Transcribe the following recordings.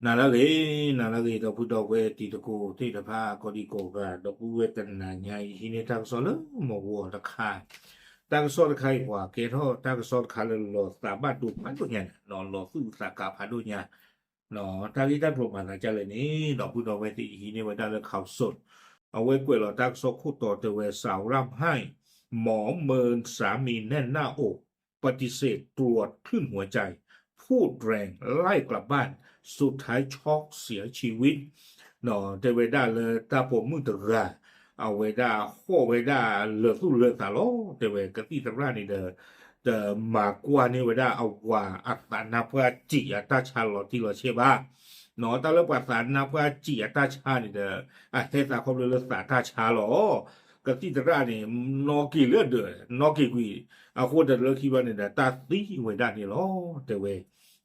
နၤလၢအဂ့ၤ, နၤလၢအဂ့ၤ ဒီပုၢ်ဒီဝဲၢ်တံၤသကိးသ့ၣ်တဖၣ် ကိးဒံကိးဂၤ ဒီပုၢ်ဝဲၢ်တနၤညါအံၤ ဟံးန့ၢ်တၢ်ကစီၣ်လၢမုၢ်ဂီၤတခါ, တၢ်ကစီၣ်တခါအံၤ ပှၤကဲထီၣ်တၢ်ကစီၣ်တခါလၢလီၤသးဘၣ်ဒိဖးဒိၣ်ညါန့ၣ်, လီၤသူၣ်သးကါဖးဒိၣ်ညါ တၢ်ဂ့ၢ်တၢ်ကျိၤမၤသးဒ်လဲၣ်န့ၣ် ဒီပုၢ်ဒီဝဲၢ်သ့ၣ်အံၤ ဟံးန့ၢ်ဝဲဒၣ်လၢ Khaosod အဝဲကွဲးလီၤတၢ်ကစီၣ်ခိၣ်တီတဲဝဲ สาวร่ำไห้ หมอเมินสามีแน่นหน้าอก ปฏิเสธตรวจคลื่นหัวใจ พูดแรงไล่กลับบ้าน สุดท้ายช็อกเสียชีวิต တဲဝဲဒၣ်လၢတၢ်ပိာ်မုၣ်တဂၤ အဝဲဒၣ်ဟီၣ်ဝဲဒၣ်လၢာ်သူၣ်လၢာ်သးလီၤ. တဲဝဲကသံၣ်သရၣ်န့ၣ်ဒီး တမၤကွၢ်န့ၢ်ဝဲဒၣ်အဝၤအသးနါပှၢ်စံးအတၢ်ဆါလီၤတံၢ်လီၤဆဲးဘၣ်. တၢ်လၢပှၤသးနါပှၢ်စံးအတၢ်ဆါန့ၣ်ဒီး အဟဲသးခီဖျိလၢသးတၢ်ဆါလီၤ. ကသံၣ်သရၣ်န့ၣ် နီၣ်က့ၤလၢအဒၢး နီၣ်က့ၤကွံာ် အဃိတၢ်လၢခံဘျီန့ၣ်ဒီး တၢ်သံဝဲဒၣ်န့ၣ်လီၤ. တဲဝဲ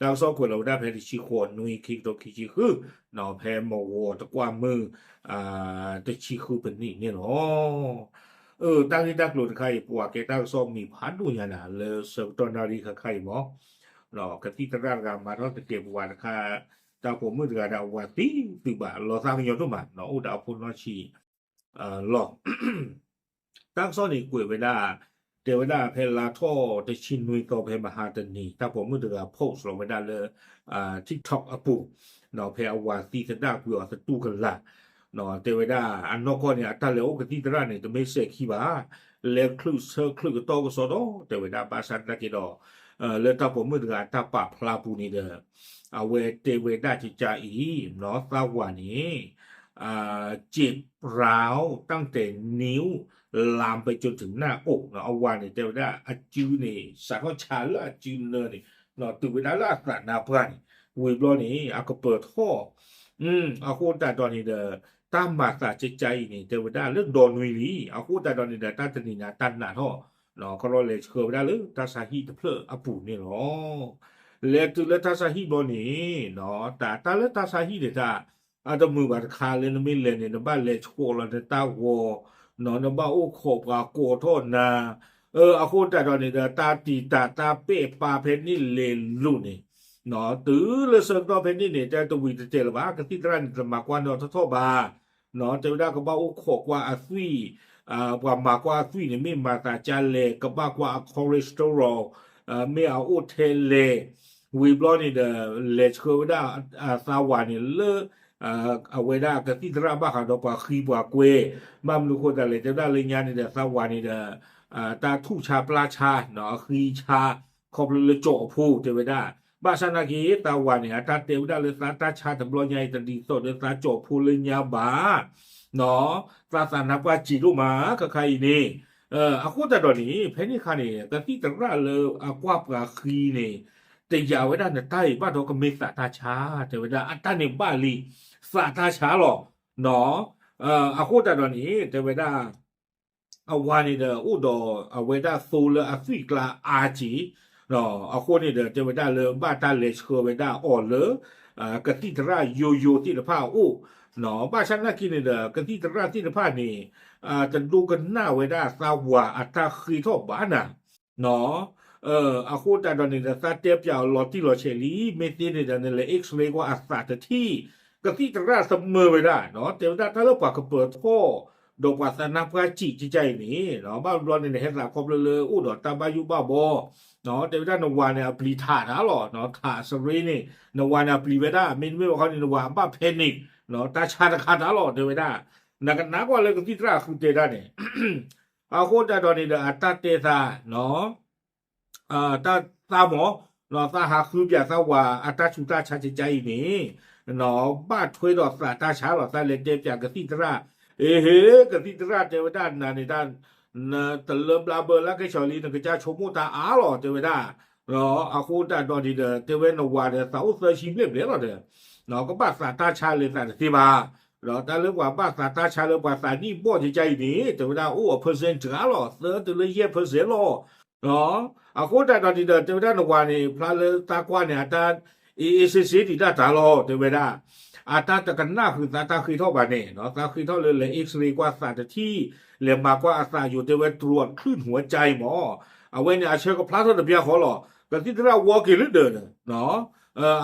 တၢ်ကစီၣ်ကွဲးလီၤဝဲဒၣ်ဖဲတဆံဃိးနွံ ခံကထိခံဆံဃု ဖဲမုၢ်ဂီၤတကွၢ်မုၢ် တဆံဃုပနံးန့ၣ်လီၤ. အၢ တၢ်ဂ့ၢ်တၢ်ကျိၤတခါအံၤ ပှၤကဲတၢ်ကစီၣ်မံၤဖးဒိၣ်ညါနၤ လၢဆၢကတီၢ်နၣ်ရံၣ်ခါခါအံၤမး ကသံၣ်သရၣ်တဂၤမၤထီၣ်သကဲးပဝးတခါ တၢ်ပိာ်မုၣ်တဂၤဒီးအဝၤသံသုးဘၣ် လီၤသးကညီၤဒိၣ်မး အိၣ်ဒီးအဖိနီၢ်ဆံး လီၤ. တၢ်ကစီၣ်န့ၣ်ကွဲးဝဲဒၣ် တဲဝဲဒၣ်ဖဲလါထီၣ်တဆံနွံသီဖဲမဟါတနံၤ တၢ်ပိာ်မုၣ်တဂၤ post လီၤဝဲဒၣ်လၢ TikTok အပူၤ ဖဲအဝၤသံသဒၣ်ကွံာ်အီၤသတူၢ်ကလာ် တဲဝဲဒၣ်အနီၢ်ကီၢ်န့ၣ် အတၢ်လဲၤအိၣ်ကသံၣ်သရၣ်န့ၣ် တမ့ၢ်စဲးခံဘၣ် လဲၤချုးဆၢချုးကတီၢ်ကစီဒီ တဲဝဲဒၣ် ဘၣ်ဆၣ်သနာ်က့ဒီး လၢတၢ်ပိာ်မုၣ်တဂၤအတၢ်ပာ်ဖျါပူၤန့ၣ်ဒီး အဝဲတဲဝဲဒၣ်ကကါအံၤ သးဝၤန့ၣ် เจ็บร้าวตั้งแต่นิ้ว ลามไปจนถึงหน้าอก အဝၤန့ၣ် တဲဝဲဒၣ်အစုန့ၣ် စးထီၣ်ဆါလၢအစုနၢန့ၣ် တုၤဝဲဒၣ်လၢအသးနါပှၢ်န့ၣ် ဝံၤဘျီန့ၣ် အကပၢၤထီၣ် အဃိသတးဒီးန့ၣ်ဒီး တၢ်မၤသးကကါအံၤန့ၣ် တဲဝဲဒၣ်လၢဒီနွံလံ အဃိသတးဒီးန့ၣ်ဒီး တၢ်တနံၤန့ၣ် တၢ်နာ်ထီၣ် ခီရီၣ်လဲၤဆှၢဝဲဒၣ်လၢတၢ်ဆါဟံၣ်တဖျၢၣ်အပူၤန့ၣ်လီၤ. လဲၤတုၤလၢတၢ်ဆါဟံၣ်ဘျီန့ၣ် တၢ်တၢ်လၢတၢ်ဆါဟံၣ်န့ၣ်တၢ် အတမုာ်ဘၣ်တခါလၢနမ့ၢ်လဲၤန့ၣ် နဘၣ်လဲၤဆှီလီၤနတၢ်ဂီၤ နဘၣ်အိၣ်ခိးပှၤကိးထီၣ်နၤ အဃိသတးဒီးန့ၣ်ဒီး တၢ်တံာ်တာ်တၢ်ပဲာ်ပာ်ဖဲန့ၣ်လဲၤလိာ်န့ၣ် တုၤလၢဆၢကတီၢ်ဖဲန့ၣ်န့ၣ် တဲတဝံၤတတဲာ်လၢၤဘၣ် ကသံၣ်သရၣ်န့ၣ် တမၤကွၢ်နီၢ်ထီၣ်ထီၣ်ဘၣ် တဲဝဲဒၣ်ကဘၣ်အိၣ်ခိးကွၢ်အသွံၣ် ပှၤမၤကွၢ်အသွံၣ်န့ၣ် မ့ၢ်မၤသးကါလဲၣ် ကဘၣ်ကွၢ်အ cholesterol မ့ၢ်အအိၣ်ထဲလဲၣ် ဝံၤဘျီန့ၣ်ဒီး လဲၤဆှၢဝဲဒၣ်သးဝၤန့ၣ်လၢ အဝဲဒၣ်ကသံၣ်သရၣ်ဘၣ်ဃးဒီးပှၤဃံပှၤကွဲ ဘၣ်မနုၤဃိသတးလဲၣ် တဲဝဲဒၣ်လၢညါန့ၣ်ဒီး သးဝၤန့ၣ်ဒီး တၢ်ထူၣ်ဆါပျၢ်ဆါ အဃံဆါ ခီဖျိလၢကၠီအဖိတဲဝဲဒၣ် ဘၣ်ဆၣ်နာ်က့ သးဝၤန့ၣ် အတၢ်တဲဝဲဒၣ်လၢသးတၢ်ဆါတဘျီညါအံၤ တဒ်သိးဒီးသးကၠီဖိလၢညါဘၣ် သးသးနါပှၢ်စံးဒိၣ်မး ခါခါအံၤန့ၣ် အဃိသတးဒီးန့ၣ် ဖဲန့ၣ်အခါန့ၣ် ကသံၣ်သရၣ်လၢအကွၢ်ပှၤဃံန့ၣ် တယာ်ဝဲဒၣ်နတၢ်အံၤဘၣ်ဒီးကမ့ၢ်သးတၢ်ဆါ တဲဝဲဒၣ် အတၢ်န့ၣ်ဘၣ်လံ သးတၢ်ဆါလီၤ အဃိသတးဒီးန့ၣ် တဲဝဲဒၣ် အဝၤန့ၣ်ဒီး အိၣ်ဒီးအဝဲဒၣ်သိလၢအသွံၣ်ကျါအါက့ၤ အဃိန့ၣ်ဒီး တဲဝဲဒၣ်လၢဘၣ်တၢ်လဲၤဆှၢဝဲဒၣ်အီၤလၢ ကသံၣ်သရၣ်ယိယိသ့ၣ်တဖၣ်အအိၣ် ဘၣ်ဆၣ်နာ်က့န့ၣ်ဒီး ကသံၣ်သရၣ်သ့ၣ်တဖၣ်န့ၣ် တဒိကနၣ်ဝဲဒၣ်သးဝၤအတၢ်ဃ့ထီၣ်ဘၣ်နၤ အဃိသတးဒီးန့ၣ်ဒီး သးတဲပၠးအီၤလီၤတံၢ်လီၤဆဲးလံ မ့ၢ်သ့န့ၣ်ဒီး နလဲၤ X-ray ကွၢ်အသးတထံၣ် ကသံၣ်သရၣ်သမၢဝဲဒၣ် တဲဝဲဒၣ်တၢ်လၢပှၤကပၢၤထီၣ် ဒီးပှၤသးနါပှၢ်စံးကကါအံၤန့ၣ် ဘၣ်ဘျီန့ၣ် နဟဲသးခီဖျိလၢအိၣ်ဒီးတၢ်ဘၣ်ယိၣ်ဘၣ်ဘီ တဲဝဲဒၣ်နဝၤန့ၣ် အပျံၤထးတၢ်လီၤ ထးစရ့န့ၣ် နဝၤန့ၣ်အပျံၤဝဲဒၣ် မ့တမ့ၢ်ဘၣ်ခီန့ၣ် နဝၤအဘၣ် panic တၢ်ဆါတခါတၢ်လီၤ တဲဝဲဒၣ် နကနၣ်ကွၢ်လၢကသံၣ်သရၣ်အဃုတဲဒၣ်န့ၣ် အဃိသတးဒီးန့ၣ်ဒီး အတၢ်တဲသး တၢ်သးမီၤ သးဟးဃုပၠးသးဝၤအတၢ်ဆူးတၢ်ဆါကကါအံၤန့ၣ် ဘၣ်ထွဲဒီးသးတၢ်ဆါလီၤ သးလဲၤတဲပၠးကသံၣ်သရၣ် အ့ဟ့ ကသံၣ်သရၣ်တဲဝဲဒၣ်နၤန့ၣ် တလၢဘျါဘၢလၢကဲဆီးလံ နကစၢ်ဆိကမိၣ်တၢ်အါလီၤ တဲဝဲဒၣ် အဃိသတးဒီးန့ၣ်ဒီး တဲဝဲနဝၤဒီးသးအိၣ်သၢဆံဘျဲၣ်ဘျဲၣ်လီၤဒီး ကဘၣ်သးတၢ်ဆါလဲၤသးတသ့ဘၣ် ဒီးတၢ်လၢပှၤဘၣ်သးတၢ်ဆါလၢပှၤသးနံၣ်ဘီၣ်ကကါအံၤန့ၣ် တဲဝဲဒၣ်အိၣ်အ percent တဂၤလီၤ သၢတုၤလၢယဲၢ် percent လီၤ အဃိသတးဒီးန့ၣ်ဒီး တဲဝဲဒၣ်နဝၤန့ၣ် ဖျါလၢသးကွၢ်န့ၣ် အတၢ် အ့အ့စ့စ့ဒံးဒၣ်တၢ်လီၤ တဲဝဲဒၣ် အတၢ်တကနၣ်ဃုာ်သးတၢ်ဃ့ထီၣ်ဘၣ်န့ၣ် သးဃ့ထီၣ်လၢလဲၤ X-ray ကွၢ်သးတထံၣ် လဲၤမၤကွၢ်အသးယိာ် တဲဝဲ ตรวจคลื่นหัวใจ မး အဝဲန့ၣ်အဆၢကဖျါထီၣ်တဘျီဃီလီၤ ကသံၣ်သရၣ်ဝီက့ၤလၢဒၢးဒီး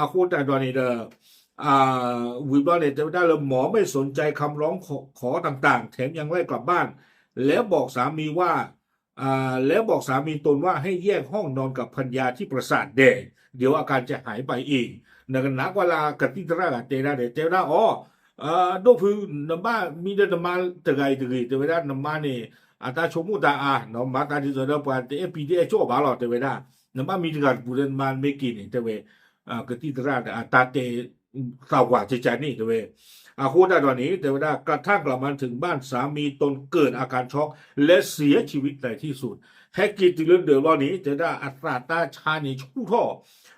အဃိသတးဒီးန့ၣ်ဒီး ဝံၤဘျီန့ၣ် တဲဝဲဒၣ်လၢ หมอไม่สนใจคำร้องขอต่างๆ แถมยังไล่กลับบ้าน แล้วบอกสามีว่า อ่า แล้วบอกสามีตนว่าให้แยกห้องนอนกับภรรยาที่ปราสาทแดง เดี๋ยวอาการจะหายไปเอง နကနၣ်ကွၢ်လၢကသံၣ်သရၣ်ဂၤတဲဒၣ်န့ၣ် တဲဝဲဒၣ်အီၤ ဒိၣ်ဖု နဘၣ်မံဒီးနမါတဂၤအံၤတဂ့ၤ တဲဝဲဒၣ် နမါန့ၣ် အတၢ်ဆိကမိၣ်တၢ်အါ မၤသးဒ်သိးဒီးပှၤတအဲၣ်ပံတအဲၣ်ကၠီၣ်ဘၣ်လီၤ တဲဝဲဒၣ် နဘၣ်မံတဂၤတပူၤဒီးနမါမ့ၢ်က့ၤန့ၣ် တဲဝဲ ကသံၣ်သရၣ်အတၢ်တဲ သးဝးကကန့ၣ် တဲဝဲ အဃိသတးဒီးန့ၣ် တဲဝဲဒၣ် กระทั่งกลับมาถึงบ้านสามีตนเกิดอาการช็อกและเสียชีวิตในที่สุด ဟဲက့ၤတုၤလၢဒၢးဘျီန့ၣ် တဲဝဲဒၣ်အသးတၢ်ဆါန့ၣ်ဆူၣ်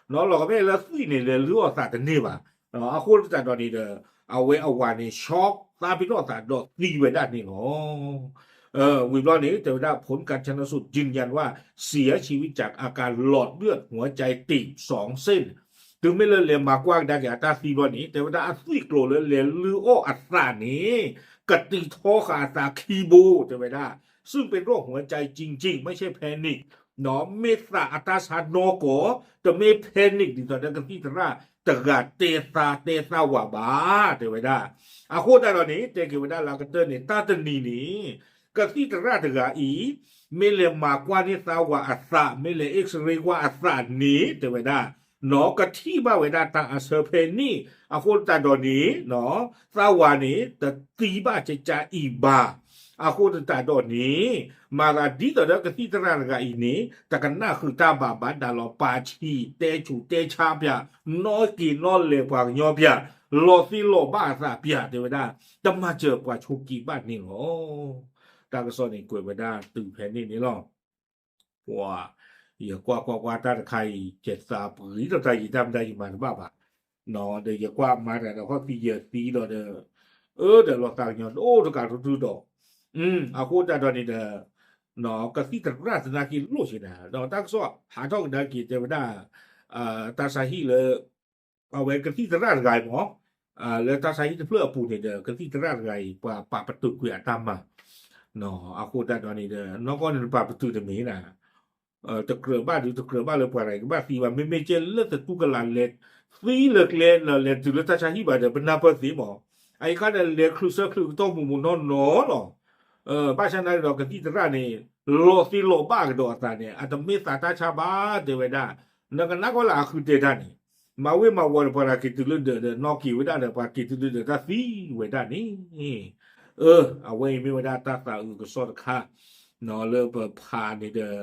ထီၣ် လီၤကမ့ၢ်လၢသွံၣ်န့ၣ် လဲၤလုၢ်အီၣ်သးတန့ၢ်ဘၣ် အဃိသတးဒီးန့ၣ်ဒီး အဝဲအဝၤန့ၣ် ช็อกသးပ့ၤနီၣ်သးဒီးသံဝဲဒၣ်န့ၣ်လီၤ ဝံၤဘျီန့ၣ် တဲဝဲဒၣ် ผลการชันสูตรยืนยันว่าเสียชีวิตจากอาการหลอดเลือดหัวใจตีบสองเส้น တုၤမ့ၢ်လၢလဲၤမၤကွၢ်ကဒါက့ၤအတၢ်သံဘျီန့ၣ် တဲဝဲဒၣ်အသွံၣ်ကျိၤလၢလဲၤလုၢ်အီၣ်အသးန့ၣ် ကတံၤထီဃာ်အသးခံဘိ တဲဝဲဒၣ် ซึ่งเป็นโรคหัวใจจริงๆ ไม่ใช่แพนิค မ့ၢ်သးအတၢ်ဆါနီၢ်ကီၢ် တမ့ၢ် panic ဒ်သိးဒီးကသံၣ်သရၣ်တဂၤတဲသးတဲသးဝးဘၣ် တဲဝဲဒၣ် အဃိသတးဒီးန့ၣ် တဲက့ၤဝဲဒၣ်လၢအကတၢၢ်န့ၣ် တၢ်တနံၤန့ၣ် ကသံၣ်သရၣ်တဂၤအံၤ မ့ၢ်လဲၤမၤကွၢ်န့ၢ်သးဝးအသး မ့ၢ်လဲၤ X-ray ကွၢ်အသးန့ၣ် တဲဝဲဒၣ် ကထံၣ်ဘၣ်ဝဲဒၣ်တၢ်အဆၢဖဲန့ၣ် အဃိသတးဒီးန့ၣ် သးဝးန့ၣ် တသံဘၣ်ကကအံၤဘၣ် အဃိသတးဒီးန့ၣ် မၤသးဒ်သိးဒီးကသံၣ်သရၣ်တဂၤအံၤန့ၣ် တကနၣ်ဃုာ်တၢ်ဘၣ် ဘၣ်ဒၣ်လီၤပာ်ဆံး တဲဆူးတဲဆါပၠး နီၣ်က့ၤနီၣ်လဲၤပှၤကညီပၠး လီၤသ့လီၤဘၣ်အသးပၠး တဲဝဲဒၣ် တမၤစၢၤပှၤဆိးက့ဘၣ်န့ၣ်လီၤ. တၢ်ကစီၣ်န့ၣ်ကွဲးဝဲဒၣ်တုၤဖဲန့ၣ်န့ၣ်လီၤ. ပှၤ ယကွၢ်ကွၢ်ကွၢ်တၢ်တခါအံၤ ယသးပှံၤဒီးတၢ်ယံာ်တၢ်မတၤယမၤတဘၣ်ဘၣ် ဒီးယကွၢ်မၤတဂၤဒီးဟီၣ်သံယၢၤသံဒီးဒီး အၢဒီးလီၤသးကညီၤတအိၣ်တကးထူၣ်ထူၣ်ဒီး အဃိသတးဒီးန့ၣ်ဒီး ကသံၣ်သရၣ်သနာ်က့လိၣ်ဆံးနၤ ဒီးတၢ်ကစီၣ်ဟးထီၣ်ကဒါက့ၤတဲဝဲဒၣ် တၢ်ဆါဟံၣ်လၢ အဝဲကသံၣ်သရၣ်တဂၤအံၤမ့ၢ် လၢတၢ်ဆါဟံၣ်တဖျၢၣ်အပူၤန့ၣ်ဒီး ကသံၣ်သရၣ်တဂၤအံၤ ပှၤပာ်ပတုာ်ကွံာ်အတၢ်မၤ အဃိသတးဒီးန့ၣ်ဒီး နီၢ်ကီၢ်န့ၣ်တပာ်ပတုာ်တမ့ၢ်နၤ တကြၢးဘၣ်ဒုးတကြၢးဘၣ်လၢပှၤတဂၤကဘၣ်သံဘၣ် မ့မ့ၢ်ကဲလၢသတူၢ်ကလာ်လဲၤသံလၢကျဲ လဲၤတုၤလၢတၢ်ဆါဟံၣ်ဘၣ်ဒီး ပနၢ်ပၢၢ်သ့မ့ၢ် အအံၤခါဒီးလဲၤချုးဆၢချုးကတီၢ်မူးမူးနီၢ်နီၢ်လီၤ ဘၣ်ဆၣ်နာ်က့ဒီးကသံၣ်သရၣ်န့ၣ် လီၤသ့လီၤဘၣ်ကဒီးအသးန့ၣ် အတမ့ၢ်သးတၢ်ဆါဘၣ်တဲဝဲဒၣ် နကနၣ်ကွၢ်လၢအဃုတဲတၢ်န့ၣ် မၤဝ့ၤမၤဝီၤဒီးပှၤတဂၤက့ၤတုၤလၢဒၢးဒီး နီၣ်က့ၤဝဲဒၣ်ဒီးပှၤက့ၤတုၤလၢဒၢးတၢ်သံဝဲဒၣ်န့ၣ် အၢ အဝဲအံၤမ့ၢ်ဝဲဒၣ်တၢ်သးအုးကစီၣ်တခါ လၢပဖးန့ၣ်ဒီး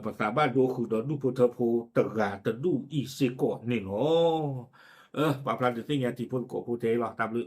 ပသးဘၣ်ဒိဃုာ်ဒီးဒူၣ်ဖိထၢဖိတဂၤတဒူၣ်အံၤစ့ၢ်ကီးန့ၣ်လီၤ. ပာ်ဖျါဒုးသ့ၣ်ညါတံၤဖိသကိးဖိထဲအံၤလီၤ တၢ်ဘျုး